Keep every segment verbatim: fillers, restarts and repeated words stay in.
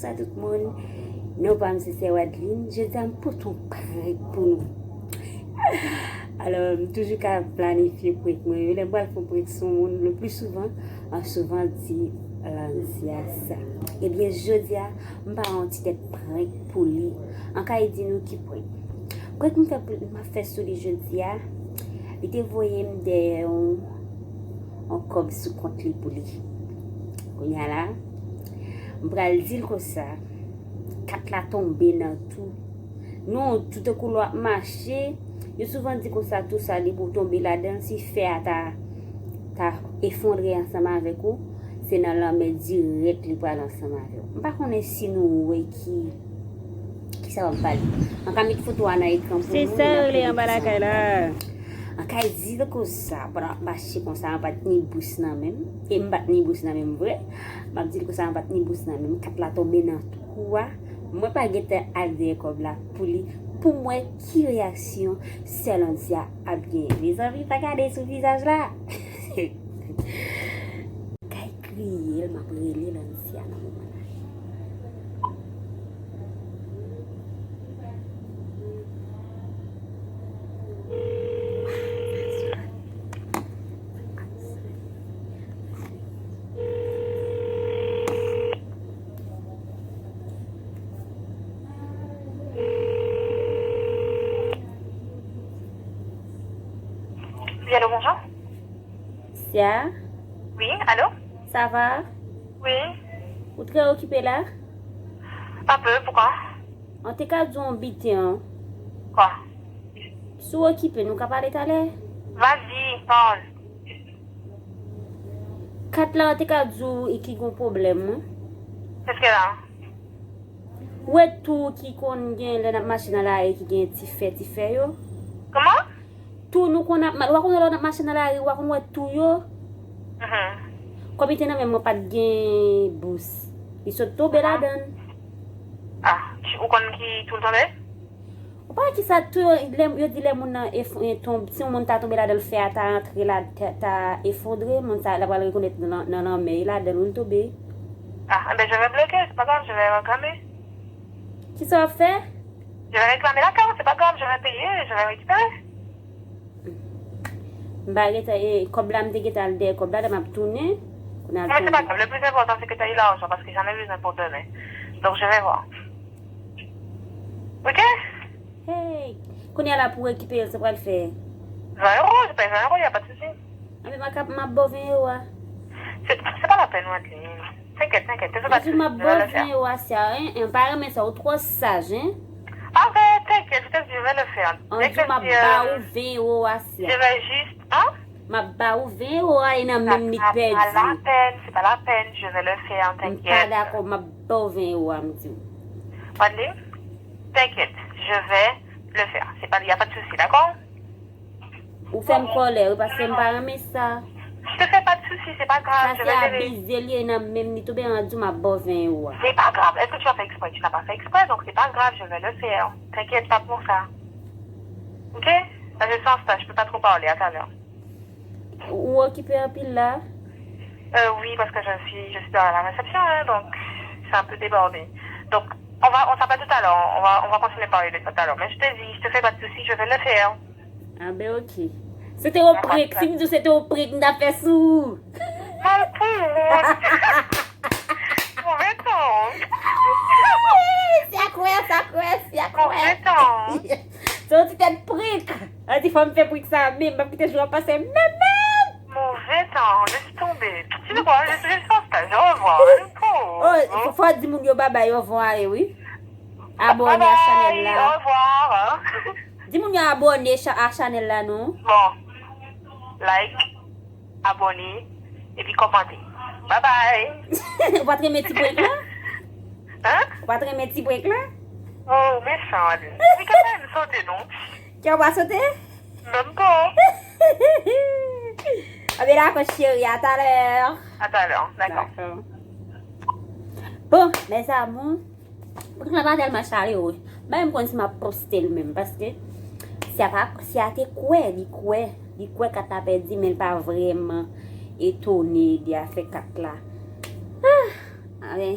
Sa tout moun, non pa m se sè Wadeline. Jodi a m pote yon prank pou nou. Alò, m toujou ka planifye prank mwen yo. Lè m pral fè yon prank sou moun, le pli souvan, m ap souvan di Lanzia sa. Ebyen, jodi a, m pa yon ti tèt prank pou li. An kay di nou ki prank. Prank m fè pou, m ap fè sou li jodi a, li te voye m dèyè yon, yon kòb sou kont li pou li. Kounye a la, m pral di l konsa, kat la tonbe nan twou. Non, twou tankou lè w ap mache, yo souvan di konsa twou sa li pou w tonbe ladan l, si fè a ta, ta efondre ansanm avèk ou, se nan lanmè dirèk li pral ansanm avè w. M pa konnen si nou wè ki, ki sa w ap pale. An ka met foto a nan ekran pou nou, n ap rele ki sa w ap pale. An ka di l konsa, pandan m ap mache konsa, m pa t ni bous nan men m, e m pa t ni bous nan men m vre, m ap di l konsa, m pa t ni bous nan men m, kat la tonbe nan twou a, mwen pa gentan al dèyè kòb la pou li, pou m wè ki reyaksyon sè Lanzia ap genyen. Mezanmi, pa gade sou vizaj la. Kay kriye l, m ap rele Lanzia nan moman la. Oui, allô, bonjour. Sia? Oui, allô? Sa va? Oui. Ou trè okipe la? Un peu, pourquoi? An te ka di w yon biten an. Quoi? Si w okipe, nou ka pale talè? Vas-y, parle. Kat la, an te ka di w e ki gon pwoblèm, wi. Qu'est-ce qu'elle a? Ou wè twou ki konn gen lè n ap mache nan lari ki gen ti fè, ti fè yo? Comment? Twou nou konn ap, ou pa konn wè lè n ap mache nan lari, ou pa konn wè twou yo? Mhm. Kòm li te nan men mwen, pa t gen bous. Li sot tonbe ladan l. Ah, ou konn ki twou l tonbe? Ou pa wè ki sa twou yo, lè, yo di lè moun nan efon-, e, tonbe, si yon moun ta tonbe ladan l, fè a ta antre la, ta, ta efondre, moun sa la pral rekonèt nan, nan lanmè, e ladan l wi l tonbe. Ah, eh ben, je vais bloquer, c'est pas grave, je vais réclamer. Ki sa w ap fè? Je vais réclamer la carte, c'est pas grave, je vais payer, je vais récupérer. M pa gentan, e, kòb la, m te gentan al dèyè kòb la, lè m ap tounen. Kounye a l tonbe. Non, mais c'est pas grave, le plus important, c'est que tu as eu l'argent, parce que j'en ai besoin pour demain. Donc, je vais voir. Ok? Hey! Kounye a la pou w rekipere l, sa pral fè? Vingt euros, je paye vingt euros, y a pas de souci. Anben, m ap, m ap ba w ven ewo a. C'est, c'est pas la peine, Wadeline. T'inquiète, t'inquiète, te fais pas de soucis, je vais le faire. M ap ba w ven ewo a, Sia, hein? Hein, pa renmen sa, ou twò saj, hein? Arrête, t'inquiète, je te dis, je vais le faire. An di w m ap ba w ven ewo a, Sia. Je vais juste, hein? M ap ba w ven ewo a, e nan menm li pèdi. C'est pas la peine, c'est pas la peine, je vais le faire, t'inquiète. M pa dakò, m ap ba w ven ewo a, m di w. Wadeline, t'inquiète, je vais le faire. C'est pas, y a pas de souci, d'accord? Ou fè m kòlè, wi, paske m pa renmen sa. Je te fais pas de soucis, c'est pas grave, je vais gérer. Sa se abize li ye nan menm li tonbe an di w m ap ba w ven ewo a. C'est pas grave. Est-ce que tu as fait exprès? Tu n'as pas fait exprès, donc c'est pas grave, je vais le faire. T'inquiète pas pour ça. Ok? Là, je suis en stage, je peux pas trop parler. À tout à l'heure. Ou okipe anpil la? Euh, oui, parce que je suis, je suis dans la réception, hein, donc c'est un peu débordé. Donc, on va, on s'appelle tout à l'heure, on va, on va continuer à parler de ça tout à l'heure. Mais je te dis, je te fais pas de soucis, je vais le faire. Ah ben, ok. Se te yon prank. Si m di w se te yon prank, m t ap fè sou ou. Malpouwont. Move tan. Sia kwè, Sia kwè, Sia kwè. Move tan. Se yon ti tèt prank. An di fò m fè prank sa menm, m p ap kite jou a pase menm, menm. Move tan, laisse tomber. Tu sais quoi, je suis juste en stage. Au revoir. Oh, fò, fò di moun yo babay, yo vont aller, wi. Abòne a chanèl la. Bye bye, au revoir. Di moun yo abòne cha-, a chanèl la, non. Bon, like, abòne, epi kòmante. Bye bye. Ou pa t renmen ti prank la? Hein? Ou pa t renmen ti prank la? Oh, mechan, Adeline. Li ka fè m sote, non. Kè w pa sote? Menm pa. Anben, dakò, cheri, à tout à l'heure. À tout à l'heure, d'accord. Dakò. Bon, mes amours, prank la pa tèlman chale, wi. Bay m konn si m ap poste l menm, paske Sia pa, Sia te kwè, li kwè, li kwè kat la pèdi, men l pa vrèman etone de afè kat la. Ah, anben,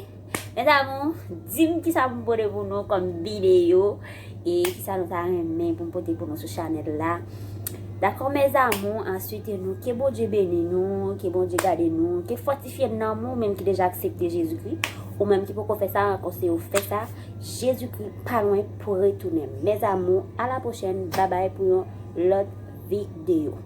Mes amours, di m kisa pou m pote pou nou kòm videyo e kisa nou ta renmen pou m pote pou nou sou chanèl la. Dakò, mes amours, answit nou, ke Bondye beni nou, ke Bondye gade nou, ke fòtifye n nan ou menm ki deja aksepte Jezikri, ou menm ki poko fè sa, ankò se ou fè sa, Jezikri pa lwen pou retounen. Mes amours, à la prochaine, babay pou yon lòt videyo.